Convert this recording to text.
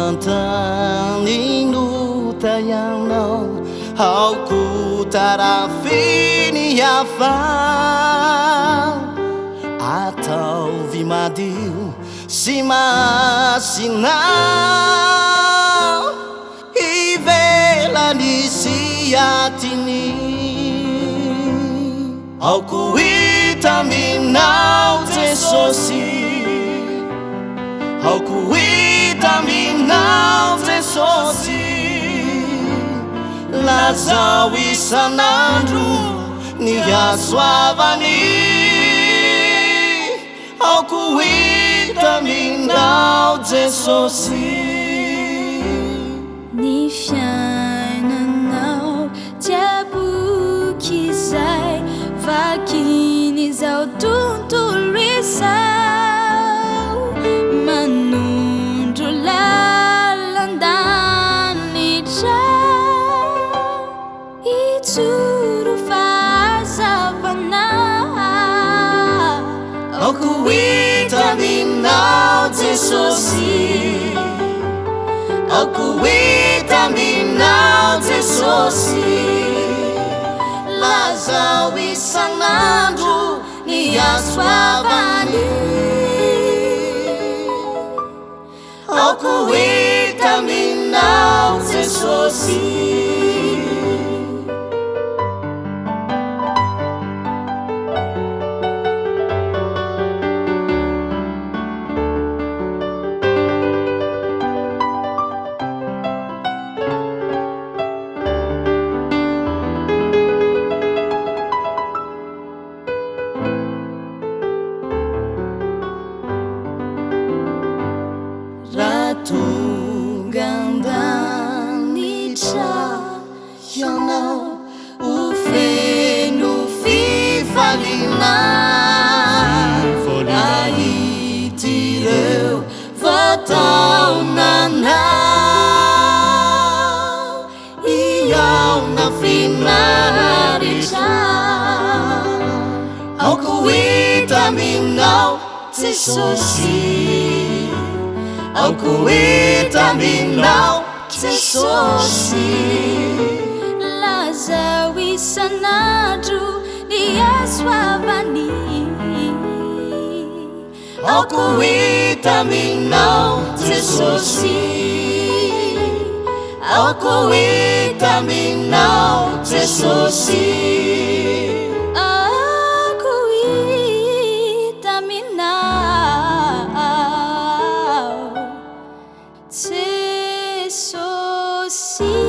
Tantany ota ianao, aoka ho tarafin'ny hafa. Ataovy madio sy masina ivelany sy atiny. Aoka ho hita aminao Jesosy, aoka ho hita aminao Jesosy. Lazao isan'andro ny hasoavany, aoka ho hita aminao Jesosy. Ny fiainanao dia boky izay vakin'izao tontolo izao, manondro lalan-danitra, hijoro fahazavana. Aoka ho hita aminao Jesosy, aoka ho hita aminao Jesosy. Lazao isan'andro ny hasoavany, aoka ho hita aminao Jesosy. Raha tonga an-danitra ianao, ho feno fifaliana hahita ireo voataonanao hihaona finaritra. Aoka ho hita aminao Jesosy, aoka ho hita aminao Jesosy. Lazao isan'andro ny hasoavany, aoka ho hita aminao Jesosy, aoka ho hita aminao Jesosy. Aoka ho hita aminao Jesosy.